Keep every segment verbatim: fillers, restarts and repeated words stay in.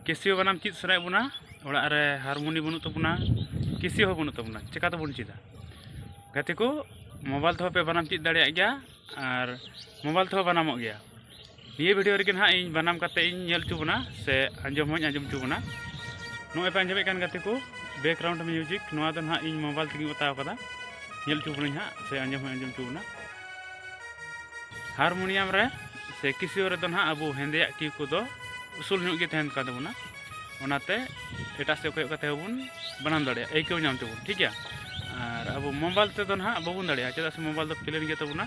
ᱠᱮᱥᱤᱭᱳ ᱵᱟᱱᱟᱢ ᱪᱮᱫ ᱥᱟᱱᱟᱭᱮᱫ ᱵᱚᱱᱟ, ᱚᱲᱟᱜ ᱨᱮ ᱦᱟᱨᱢᱳᱱᱤ ᱵᱟᱹᱱᱩᱜ ᱛᱟᱵᱚᱱᱟ, ᱠᱮᱥᱤᱭᱳ ᱦᱚᱸ ᱵᱟᱹᱱᱩᱜ ᱛᱟᱵᱚᱱᱟ, ᱪᱮᱠᱟ ᱛᱮᱵᱚᱱ ᱪᱮᱫᱟ? ᱜᱟᱛᱮ ᱠᱚ, ᱢᱳᱵᱟᱭᱤᱞ ᱛᱮᱦᱚᱸ ᱯᱮ ᱵᱟᱱᱟᱢ ᱪᱮᱫ ᱫᱟᱲᱮᱭᱟᱜ ᱜᱮᱭᱟ ᱟᱨ ᱢᱳᱵᱟᱭᱤᱞ ᱛᱮᱦᱚᱸ ᱵᱟᱱᱟᱢᱚᱜ ᱜᱮᱭᱟ᱾ ᱱᱤᱭᱟᱹ ᱵᱷᱤᱰᱤᱭᱳ ᱨᱮᱜᱮ ᱱᱟᱦᱟᱜ ᱤᱧ ᱵᱟᱱᱟᱢ ᱠᱟᱛᱮ ᱤᱧ ᱧᱮᱞ ᱦᱚᱪᱚ ᱵᱚᱱᱟ ᱥᱮ ᱟᱸᱡᱚᱢ ᱦᱚᱸᱧ ᱟᱸᱡᱚᱢ ᱦᱚᱪᱚ ᱵᱚᱱᱟ᱾ ᱱᱚᱜᱼᱚᱭ ᱯᱮ ᱟᱸᱡᱚᱢᱮᱫ ᱠᱟᱱ ᱜᱟᱛᱮ ᱠᱚ, ᱵᱮᱠᱜᱨᱟᱣᱩᱱᱰ ᱢᱤᱭᱩᱡᱤᱠ, ᱱᱚᱣᱟ ᱫᱚ ᱱᱟᱦᱟᱜ ᱤᱧ ᱢᱳᱵᱟᱭᱤᱞ ᱛᱮᱜᱮᱧ ᱚᱛᱟᱣ ᱠᱟᱫᱟ᱾ ᱧᱮᱞ ᱦᱚᱪᱚ ᱵᱚᱱᱟᱹᱧ ᱦᱟᱸᱜ ᱥᱮ ᱟᱸᱡᱚᱢ ᱦᱚᱸᱧ ᱟᱸᱡᱚᱢ ᱦᱚᱪᱚ ᱵᱚᱱᱟ᱾ ᱦᱟᱨᱢᱳᱱᱤᱭᱟᱢ ᱨᱮ ᱥᱮ ᱠᱮᱥᱤᱭᱳ ᱨᱮᱫᱚ ᱱᱟᱦᱟᱜ ᱟᱵᱚ ᱦᱮᱸᱫᱮᱭᱟᱜ ᱠᱤ ᱠᱚᱫᱚ ᱩᱥᱩᱞ ᱧᱚᱜ ᱜᱮ ᱛᱟᱦᱮᱱ ᱠᱟᱱ ᱛᱟᱵᱚᱱᱟ, ᱚᱱᱟᱛᱮ ᱮᱴᱟᱜ ᱥᱮᱫ ᱠᱚᱭᱚᱜ ᱠᱟᱛᱮ ᱦᱚᱸᱵᱚᱱ ᱵᱟᱱᱟᱢ ᱫᱟᱲᱮᱭᱟᱜᱼᱟ, ᱟᱹᱭᱠᱟᱹᱣ ᱧᱟᱢ ᱛᱮᱵᱚᱱ, ᱴᱷᱤᱠ ᱜᱮᱭᱟ᱾ ᱟᱨ ᱟᱵᱚ ᱢᱳᱵᱟᱭᱤᱞ ᱛᱮᱫᱚ ᱱᱟᱦᱟᱜ ᱵᱟᱵᱚᱱ ᱫᱟᱲᱮᱭᱟᱜᱼᱟ, ᱪᱮᱫᱟᱜ ᱥᱮ ᱢᱳᱵᱟᱭᱤᱞ ᱫᱚ ᱯᱞᱮᱱ ᱜᱮ ᱛᱟᱵᱚᱱᱟ,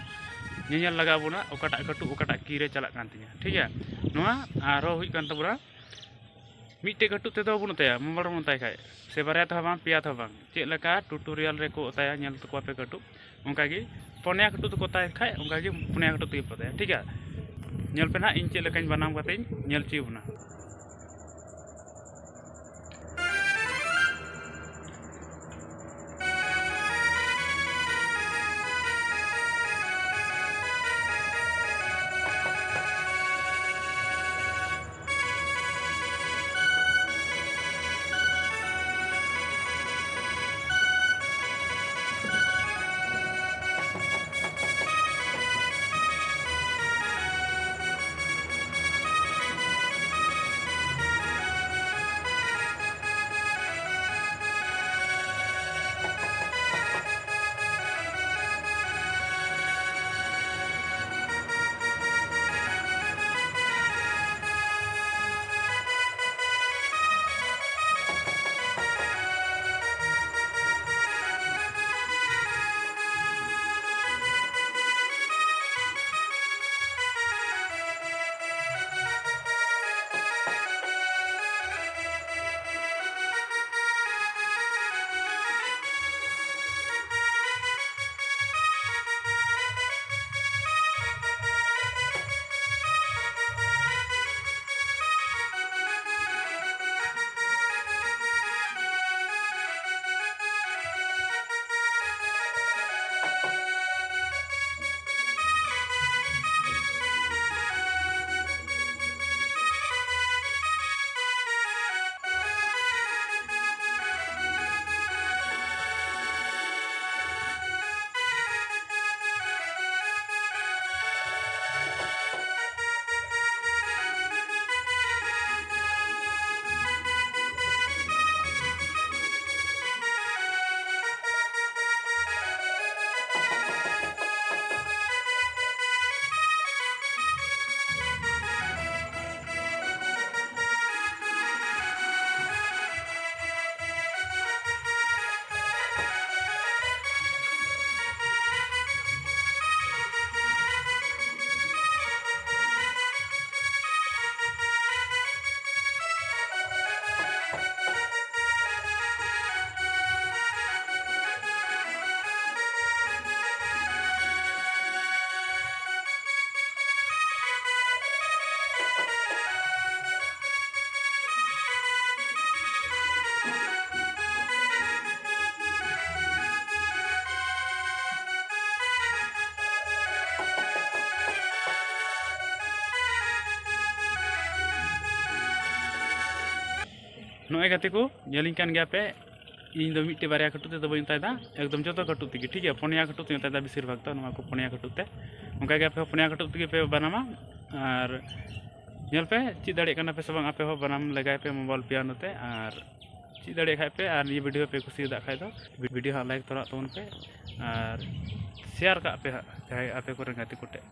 ᱧᱮᱧᱮᱞ ᱞᱟᱜᱟᱣ ᱵᱚᱱᱟ ᱚᱠᱟᱴᱟᱜ ᱠᱟᱹᱴᱩᱵ ᱚᱠᱟᱴᱟᱜ ᱠᱤ ᱨᱮ ᱪᱟᱞᱟᱜ ᱠᱟᱱ ᱛᱤᱧᱟ, ᱴᱷᱤᱠ ᱜᱮᱭᱟ᱾ ᱱᱚᱣᱟ ᱟᱨᱦᱚᱸ ᱦᱩᱭᱩᱜ ᱠᱟᱱ ᱛᱟᱵᱚᱱᱟ ᱢᱤᱫᱴᱮᱡ ᱠᱟᱹᱴᱩᱵ ᱛᱮᱫᱚ ᱵᱟᱵᱚᱱ ᱚᱛᱟᱭᱟ, ᱢᱳᱵᱟᱭᱤᱞ ᱵᱚᱱ ᱚᱛᱟᱭ ᱠᱷᱟᱡ, ᱥᱮ ᱵᱟᱨᱭᱟ ᱛᱮᱦᱚᱸ ᱵᱟᱝ, ᱯᱮᱭᱟ ᱛᱮᱦᱚᱸ ᱵᱟᱝ, ᱪᱮᱫ ᱞᱮᱠᱟ ᱴᱩᱴᱳᱨᱤᱭᱟᱞ ᱨᱮᱠᱚ ᱚᱛᱟᱭᱟ, ᱧᱮᱞ ᱛᱟᱠᱚᱣᱟ ᱯᱮ ᱠᱟᱹᱴᱩᱵ, ᱚᱱᱠᱟᱜᱮ ᱯᱚᱱᱭᱟ ᱠᱟᱹᱴᱩᱵ ᱛᱮᱠᱚ ᱚᱛᱟᱭ ᱠᱷᱟᱡ ᱚᱱᱠᱟᱜᱮ ᱯᱚᱱᱭᱟ ᱠᱟᱹᱴᱩᱵ ᱛᱮᱜᱮ ᱯᱮ ᱚᱛᱟᱭᱟ, ᱴᱷᱤᱠ ᱜᱮᱭᱟ᱾ ᱧᱮᱞ ᱯᱮ ᱱᱟᱦᱟᱜ ᱤᱧ ᱪᱮᱫ ᱞᱮᱠᱟᱧ ᱵᱟᱱᱟᱢ ᱠᱟᱛᱮᱧ ᱧᱮᱞ ᱦᱚᱪᱚᱭᱮᱫ ᱵᱚᱱᱟ᱾ ᱱᱚᱜᱼᱚᱭ ᱜᱟᱛᱮ ᱠᱚ, ᱧᱮᱞᱤᱧ ᱠᱟᱱ ᱜᱮᱭᱟ ᱯᱮ, ᱤᱧ ᱫᱚ ᱢᱤᱫᱴᱮᱡ ᱵᱟᱨᱭᱟ ᱠᱟᱹᱴᱩᱵ ᱛᱮᱫᱚ ᱵᱟᱹᱧ ᱚᱛᱟᱭᱮᱫᱟ, ᱮᱠᱫᱚᱢ ᱡᱚᱛᱚ ᱠᱟᱹᱴᱩᱵ ᱛᱮᱜᱮ, ᱴᱷᱤᱠ ᱜᱮᱭᱟ? ᱯᱩᱱᱭᱟ ᱠᱟᱹᱴᱩᱵ ᱛᱮᱧ ᱚᱛᱟᱭᱮᱫᱟ ᱵᱮᱥᱤᱨ ᱵᱷᱟᱜᱽ ᱫᱚ, ᱱᱚᱣᱟ ᱠᱚ ᱯᱩᱱᱭᱟ ᱠᱟᱹᱴᱩᱵ ᱛᱮ᱾ ᱚᱱᱠᱟ ᱜᱮ ᱟᱯᱮ ᱦᱚᱸ ᱯᱩᱱᱭᱟ ᱠᱟᱹᱴᱩᱵ ᱛᱮᱜᱮ ᱯᱮ ᱵᱟᱱᱟᱢᱟ᱾ ᱟᱨ ᱧᱮᱞ ᱯᱮ, ᱪᱮᱫ ᱫᱟᱲᱮᱭᱟᱜ ᱠᱟᱱᱟ ᱯᱮ ᱥᱮ ᱵᱟᱝ? ᱟᱯᱮ ᱦᱚᱸ ᱵᱟᱱᱟᱢ ᱞᱮᱜᱟᱭ ᱯᱮ ᱢᱳᱵᱟᱭᱤᱞ ᱯᱤᱭᱟᱱᱳ ᱛᱮ᱾ ᱟᱨ ᱪᱮᱫ ᱫᱟᱲᱮᱭᱟᱜ ᱠᱷᱟᱡ ᱯᱮ, ᱟᱨ ᱱᱤᱭᱟᱹ ᱵᱷᱤᱰᱤᱭᱳ ᱯᱮ ᱠᱩᱥᱤᱭᱟᱫᱟᱜ ᱠᱷᱟᱡ ᱫᱚ, ᱵᱷᱤᱰᱤᱭᱳ ᱦᱟᱸᱜ ᱞᱟᱭᱤᱠ ᱛᱚᱨᱟᱜ ᱛᱟᱵᱚᱱ ᱯᱮ ᱟᱨ ᱥᱮᱭᱟᱨ ᱠᱟᱜ ᱯᱮ ᱦᱟᱸᱜ ᱡᱟᱦᱟᱸᱭ ᱟᱯᱮ ᱠᱚᱨᱮᱱ ᱜᱟᱛᱮ ᱠᱚᱴᱷᱮᱡ᱾